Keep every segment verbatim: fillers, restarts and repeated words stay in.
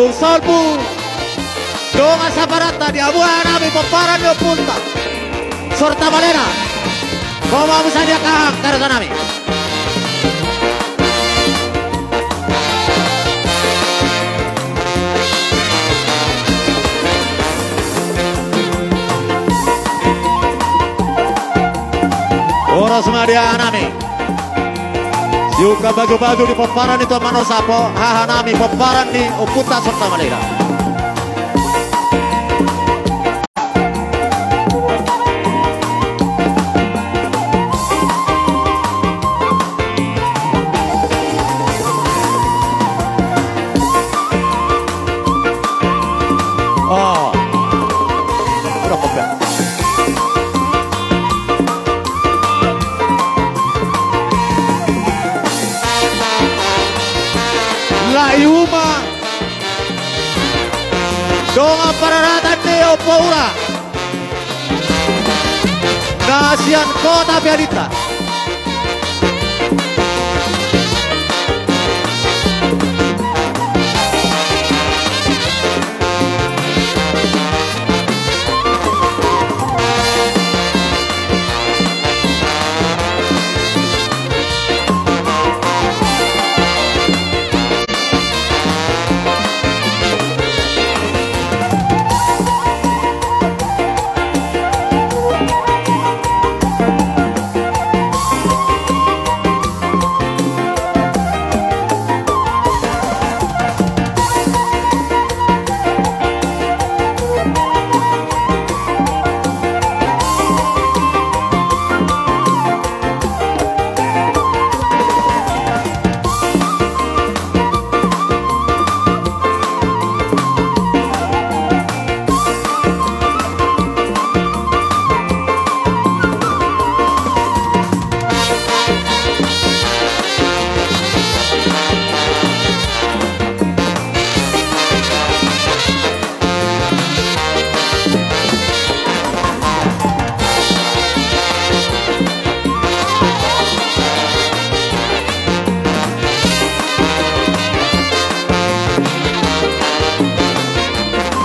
Salpu dongan saparanta di hamu hahanami pomparan ni ompunta Sorta Malena. Ro ma hamu sadia, haha, karetanami. Horas ma di hahanami. Siungkap baju-baju di pomparan ni Tuan Manorsa, hahanami pomparan ni ompunta Sorta Malena. Lae uma dongan pararatan ni Ompu Aura na sian Kota Pialinta.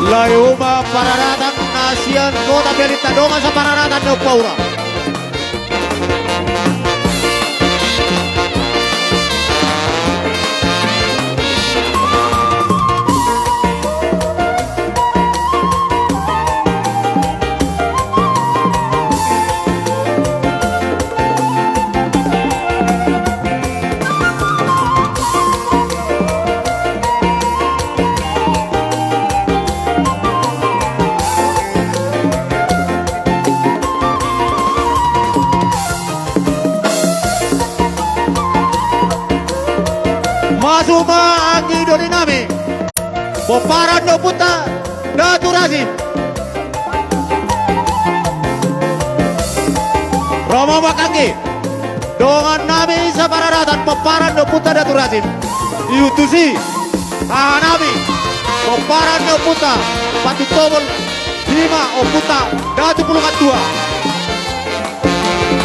Lae uma pararatan na sian Kota Pialinta, dongan sapararatan ni Ompu Aura. Masuk ma anggi doli nami, pomparan ni ompunta Datu Rasim. Ro ma hamu anggi dongan nami sapararatan, pomparan ni ompunta Datu Rasim. Ihut tusi haha nami, pomparan ni ompunta Patintobol, i ma ompunta Datu Pulungan Tua.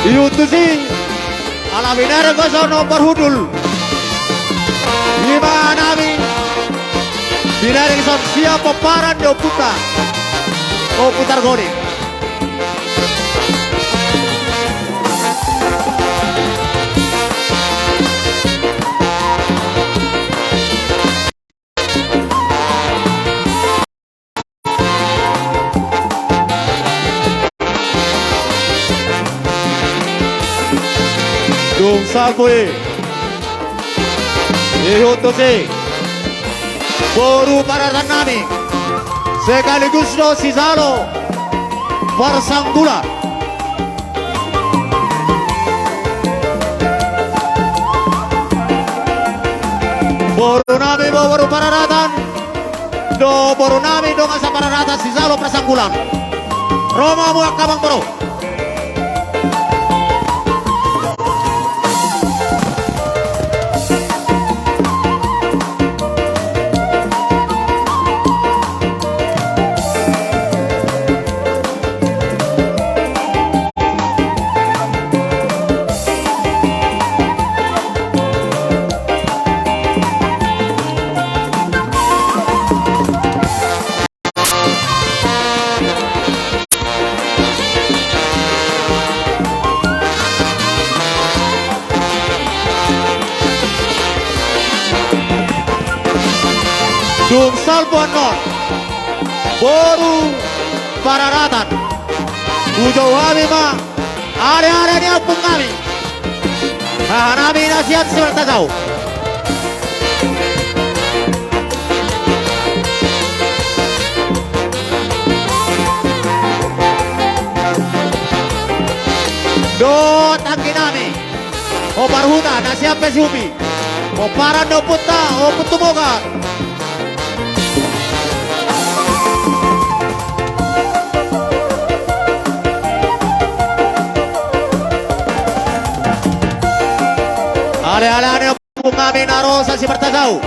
Ihut tusi, ala binahen do songon parhundul, i ma haha nami, binahen do songon sian pomparan ni ompunta Ompu Targoni. Dung salpu i, ihut tusi boru pararatan nami, sekaligus do sijalo parsanggulan. Boru nami, boru pararatan do boru nami, dongan sapararatan sijalo parsanggulan. Ro ma hamu angka amang boru. Dung salpu annon boru Pararatan, hujou hami ma aleale ni ompung nami, haha nami na sian Simartajau. Dohot anggi nami Omar Huta na sian Pesihupi, pomparan ni ompunta Ompu Tumoga. Aleale ni ompung nami na ro sian Simartajau.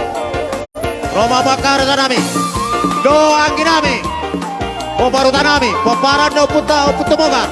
Ro ma angka raja nami dohot anggi nami, pomparan nami, pomparan ni ompunta Ompu Tumoga.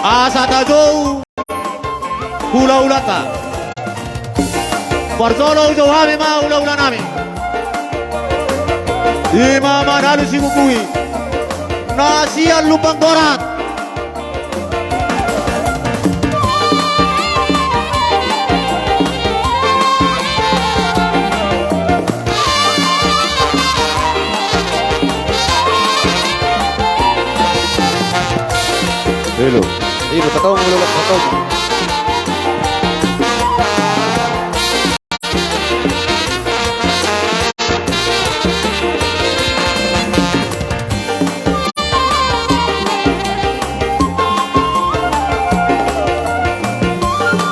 Asa tajou hulahulanta. Parjolo hujou hami ma hulahula nami, i ma Manalu Sibubuhi na sian Lumban Gorat. Halo. Io, katamu, katamu.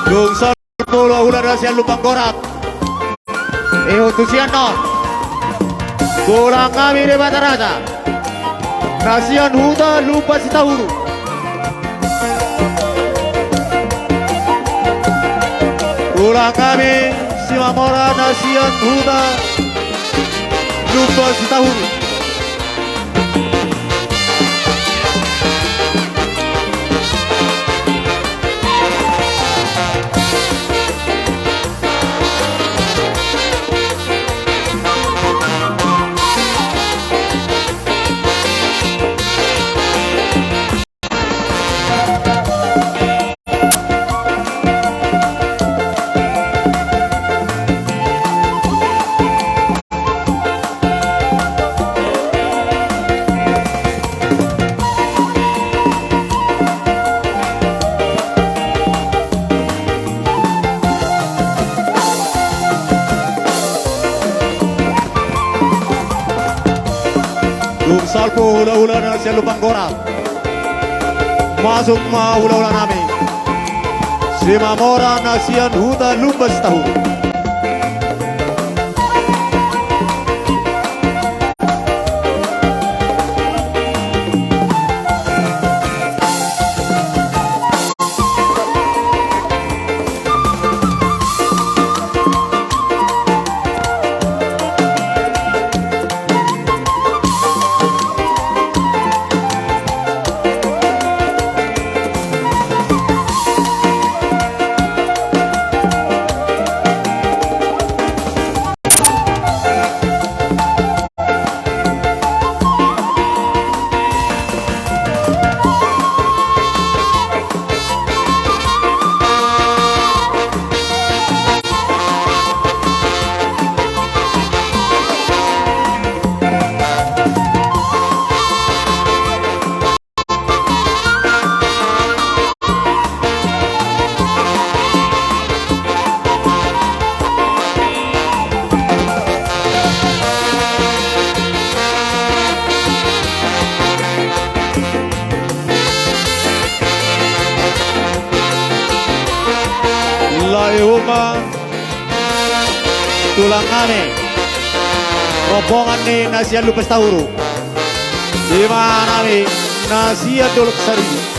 Dung salpu hulahula na sian Lumban Gorat, ihut tu sian on tulang nami Debata Raja na sian huta Lumban Sitahuru. Tulang nami Simamora na sian huta Lumban Sitahuru. Dung salpu hulahula na sian Lumban Gorat, masuk ma hulahula nami Simamora na sian huta Lumban Sitahuru. Tulang nami, rombongan ni na sian Lumban Sitahuru, ima nami na sian Dolok Saribu.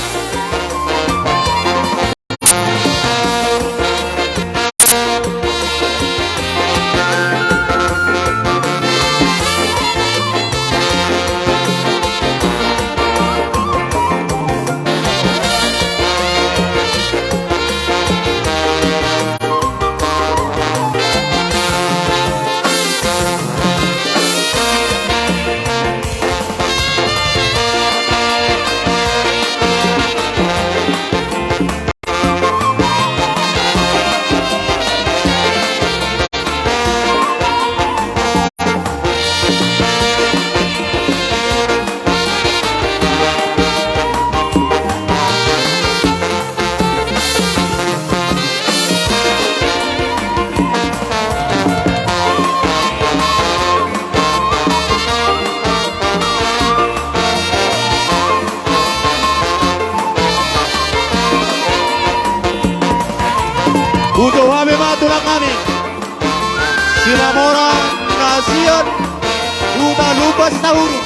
Hujaha hami ma tulang nami, Simamora na sian Lumban Sitahuru.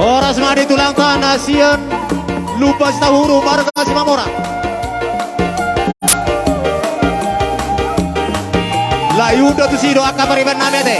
Horas ma di tulangta na sian Lumban Sitahuru marga Simamora. Lae, unda tusi do angka pariban nami ate.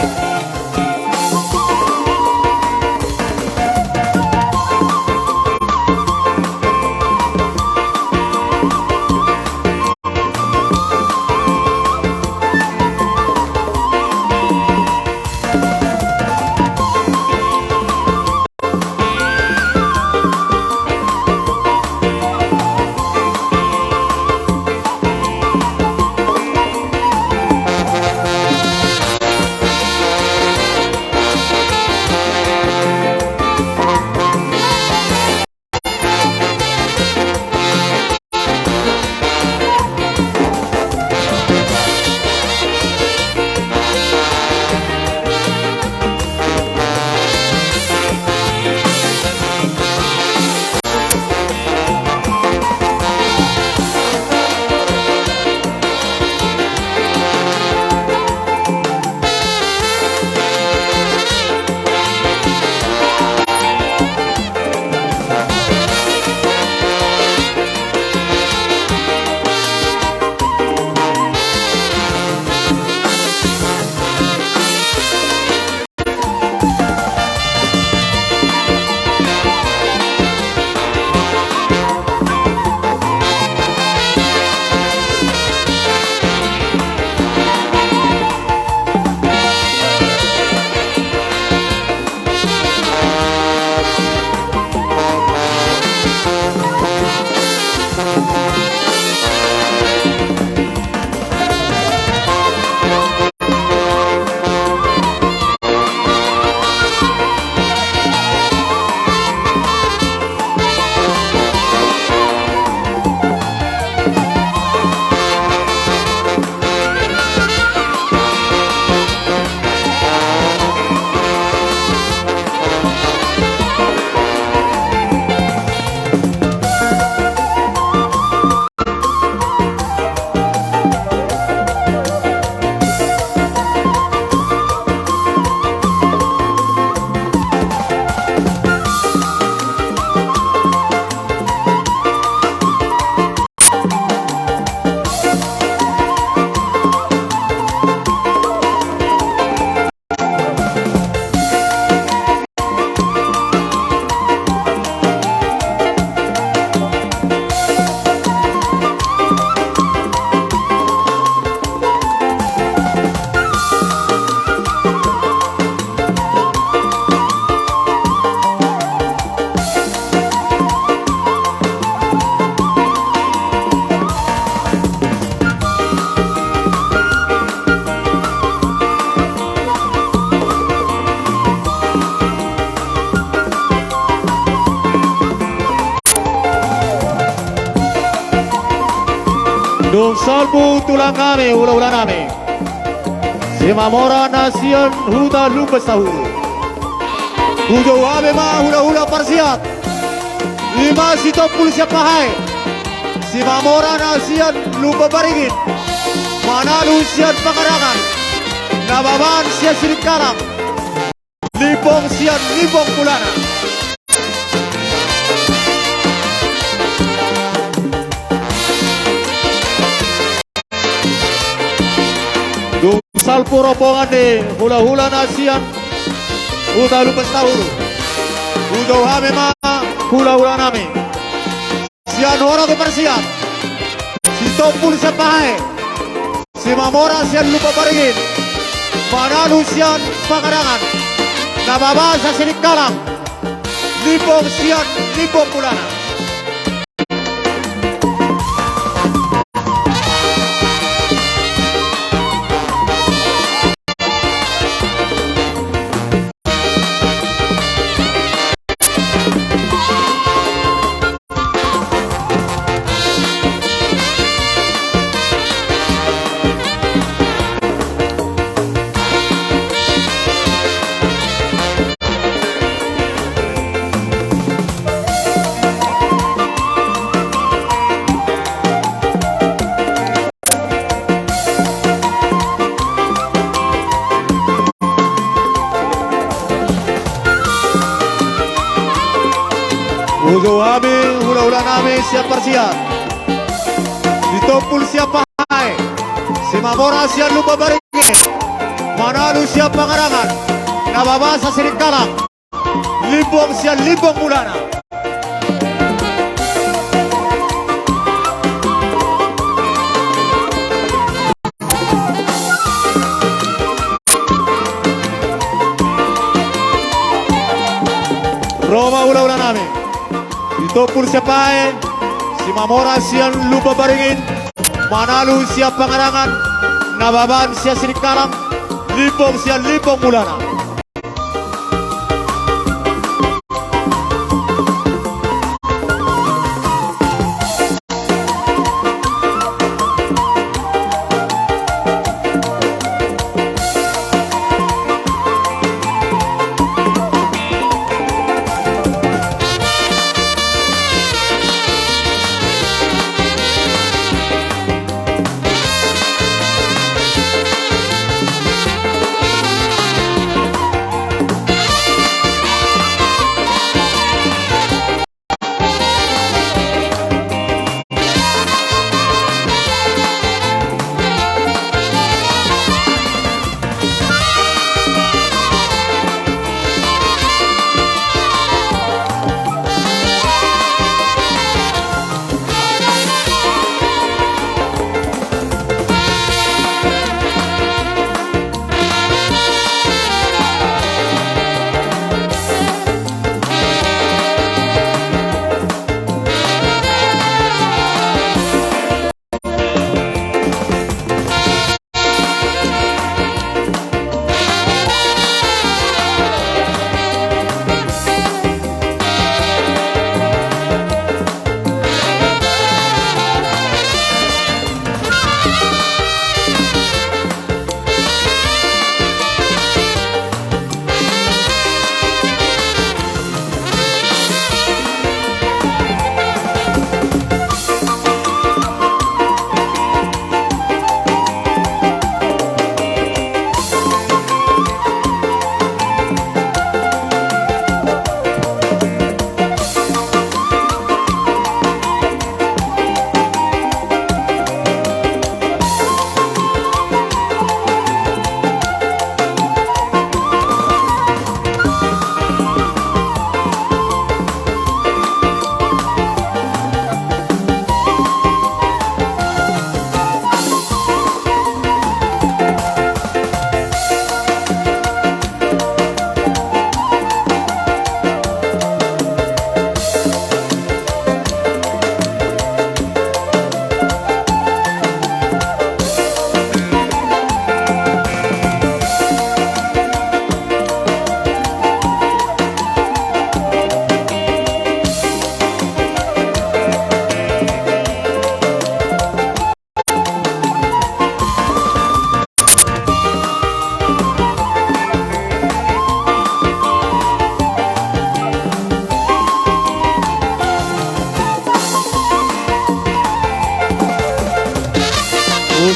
Salpu tulang nami, hula-hula nami, Simamora na sian Huta Lumban Sahulu. Hujou hami ma hula-hula parsiat. I ma Sitompul Siampahae, Simamora na sian Lumban Baringin, Manalu sian Pangarangan, Nababan sian Silingkalang, Limbong sian Limbong Mulana. Dung salpu rombongan ni hula-hula na sian Huta Lumban Sahulu, hujou hami ma hula-hula nami. Sian Horoki parsiat, Sitompul Siampahae, Simamora sian Lumban Baringin, Manalu sian Pangarangan, Nababan sian Silingkalang, Limbong sian Limbong Mulana. Hujou hami hula-hula nami sian parsiat, Sitompul Siampahae, Simamora sian Lumban Baringin, Manalu sian Pangarangan, Nababan sian Silingkalang, Limbong sian Limbong Mulana. Ro ma hula-hula nami, Sitompul Siampahae, Simamora sian Lumban Baringin, Manalu sian Pangarangan, Nababan sian Silingkalang, Limbong sian Limbong Mulana.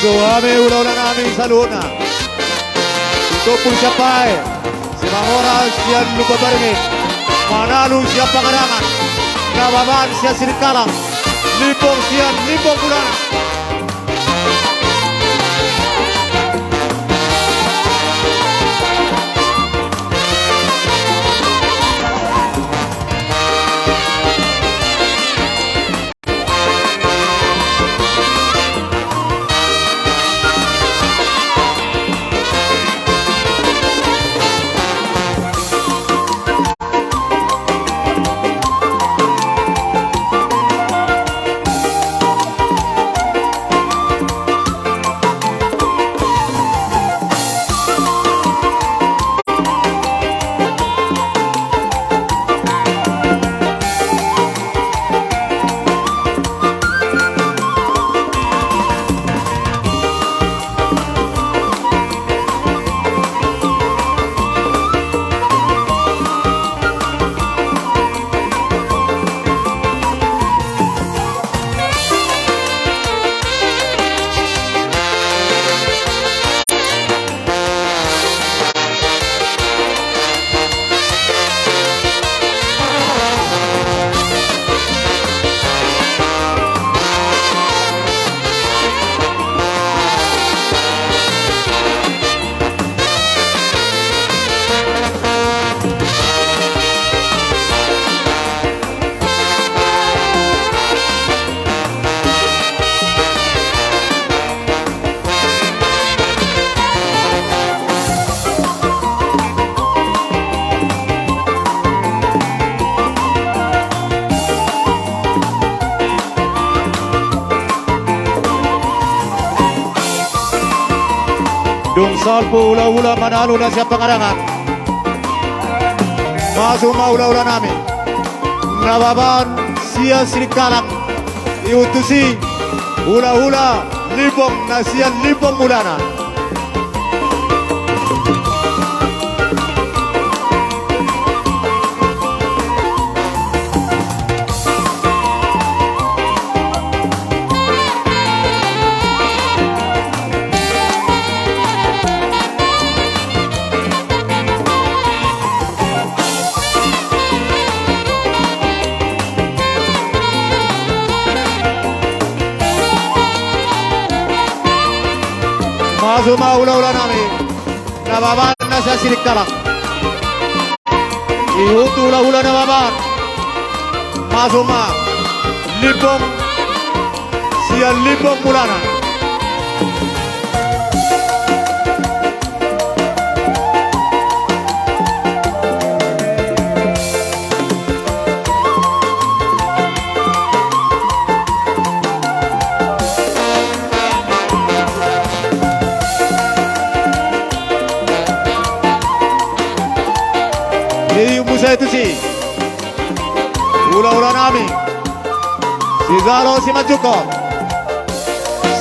Hami ulaula nami saluhutna. Sitompul sian Pae, Simamora sian Lumban Baringin, Manalu sian Pangarangan, Nababan sian Sirikalang, Limbong sian Limbong Mulana. Dung salpu ulaula Manalu na sian Pangarangan, masuk ma ulaula nami Nababan sian Sirikalang. Ihut tusi ulaula Limbong na sian Limbong Mulana. Masuk ma ulaula nami Nababan na sian Sirikalang. Ihut ulaula Nababan, masuk ma Limbong sian Limbong Mulana. Di muse tusi ulaula nami Sijalo Simanjungkot,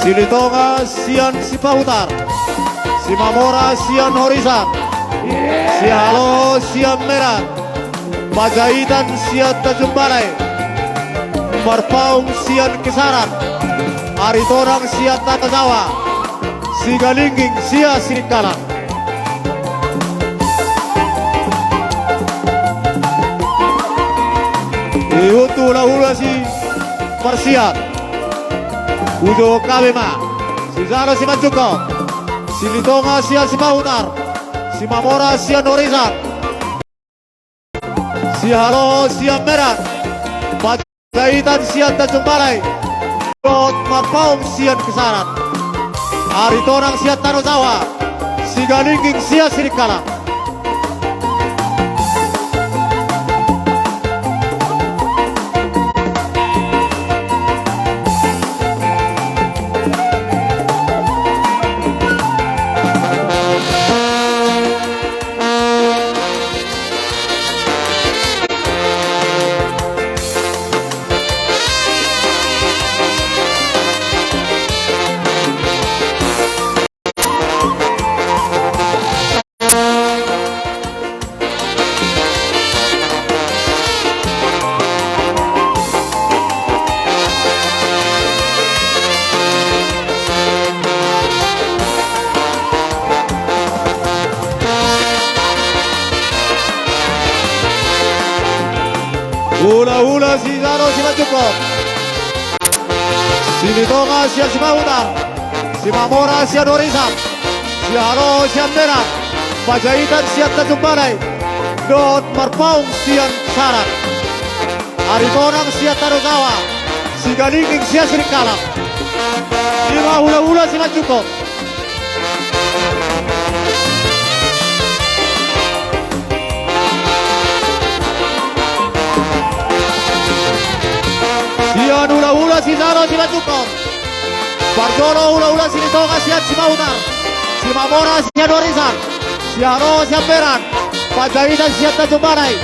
Silitonga sian Sipahutar, Simamora sian Horisan, Sihaloho sian Medan, Panjaitan sian Tanjung Balai, Marpaung sian Kisaran, Aritonang sian Tano Jawa, Sigalingging sian Sirikalang. Ihut ulaula siparsiat, uju gabe ma Sijalo Simanjungkot, Silitonga sian Sipahutar, Simamora sian Horisan, Sihaloho sian Medan, Panjaitan sian Tanjung Balai, dohot Marpaung sian Kisaran, Aritonang sian Tano Jawa, Sigalingging sian Sirikalang. Hulahula Sijalo Simanjungkot. Silitonga sian Simahutar, Simamora sian Orisan, Sihaloho sian Meran, Panjaitan sian Tanjung Balai, dohot Marpaung sian Sarat, Aritonang sian Tano Jawa, Sigalingging sian Sirikalang. I ma hulahula Simanjungkot. Sian hulahula Sijalo Simanjungkot. Parjolo hulahula Silitonga sian Simahutar, Simamora sian Orisan, Sihaloho sian Meran, Panjaitan sian Tanjung Balai,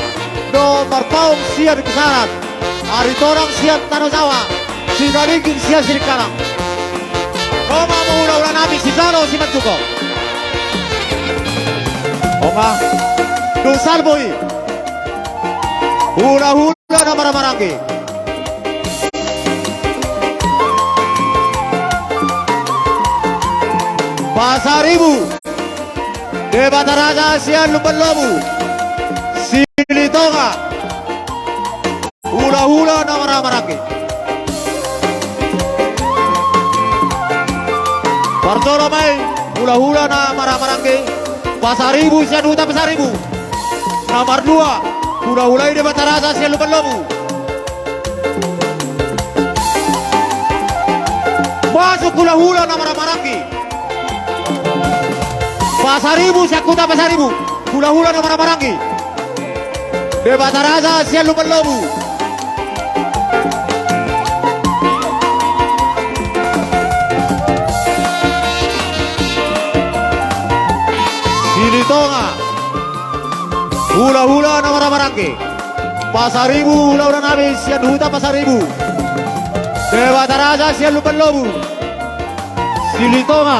dohot Marpaung sian Sarat, Aritonang sian Tano Jawa, Sigalingging sian Sirikalang. Ho ma hamu hulahula nami Sijalo Simanjungkot. Ho ma. Dung salpu i. Hulahula na marhahamaranggi. Pasaribu. Debata Raja sian Lumban Lobu. Silitonga. Hulahula na marhahamaranggi. Parjolo ma i hulahula na marhahamaranggi. Pasaribu sian Huta Pasaribu. Na mardua hulahula i Debata Raja sian Lumban Lobu. Masuk hulahula na marhahamaranggi. Pasaribu sian Huta Pasaribu. Hulahula na marhahamaranggi. Debata Raja sian Lumban Lobu. Silitonga. Hulahula na marhahamaranggi. Pasaribu hulahula nami sian Huta Pasaribu. Debata Raja sian Lumban Lobu. Silitonga.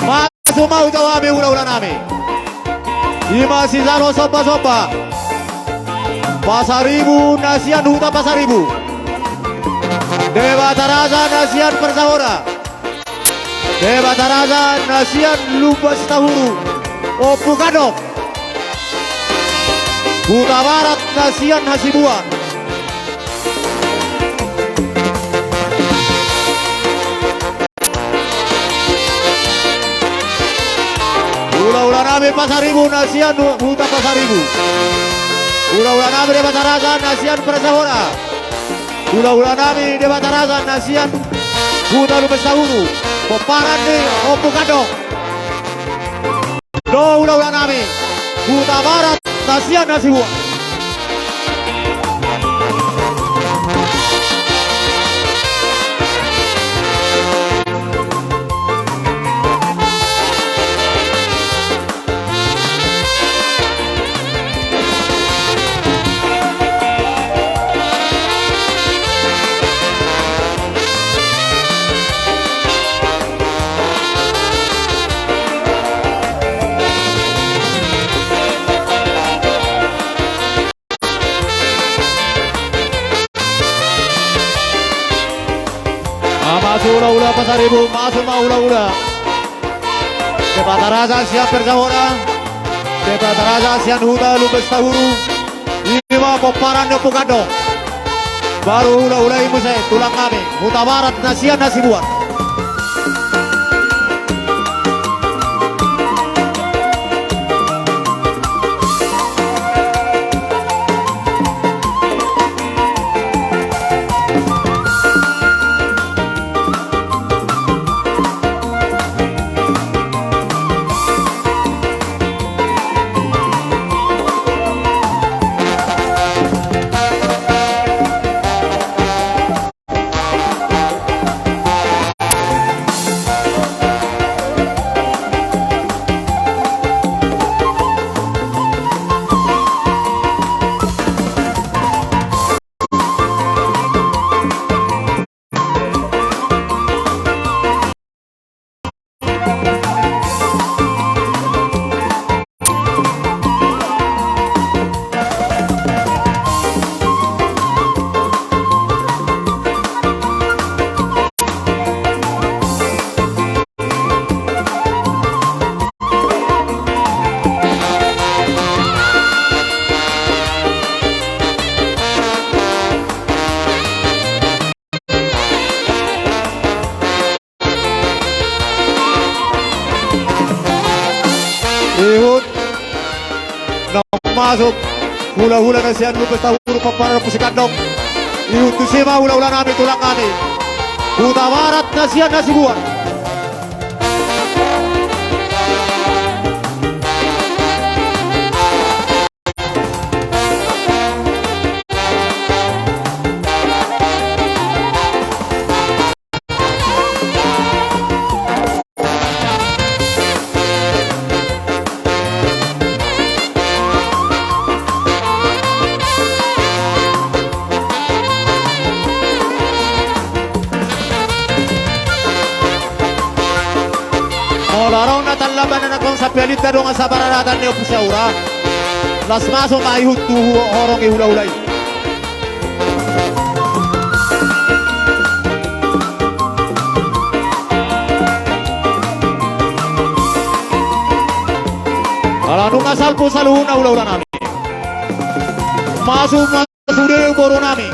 Masuk ma tu hami hulahula nami. I ma Sijalo Sombasomba. Pasaribu na sian Huta Pasaribu. Debata Raja na sian Persahora. Debata Raja na sian Lumban Sitahuru. Ompu Gadong. Hutabarat na sian Hasibuan. Hulahula nami Pasaribu na sian Huta Pasaribu. Hulahula nami Debata Raja na sian Persahora. Hulahula nami Debata Raja na sian Huta Lumban Sitahuru. Pomparan ni Ompu Gadong. Dohot hulahula nami Hutabarat na sian Hasibuan. Masuk hulahula Pasaribu, masuk ma hulahula. Debata Raja sian Persahora, Debata Raja sian Huta Lumban Sitahuru. I ma pomparan ni Ompu Gadong. Baru hulahula i muse tulang nami Hutabarat na sian Hasibuan. masuk hulahula na sian Lumbus Tahuruk, Pamparan, Pusikandong. Ihut tusi ma hulahula nami, tulang nami, Hutabarat na sian Hasibuan. Molo adong na tallaban na nangkok sampe alinta dongan sapararatan ni Ompu Saura, las masuk ma ihut tu horong ni hulahula i. Ala nunga salpu saluhutna hulahula nami. Masuk ma sude boru nami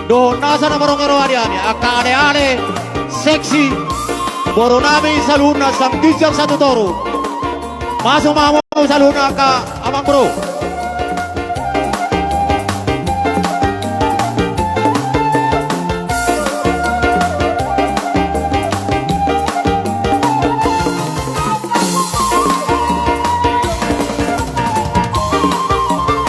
dohot nasa na maronge roha di hami, angka aleale, seksi, boru nami saluhutna sian ginjang satu toru. Masuk ma hamu saluhutna angka amangboru.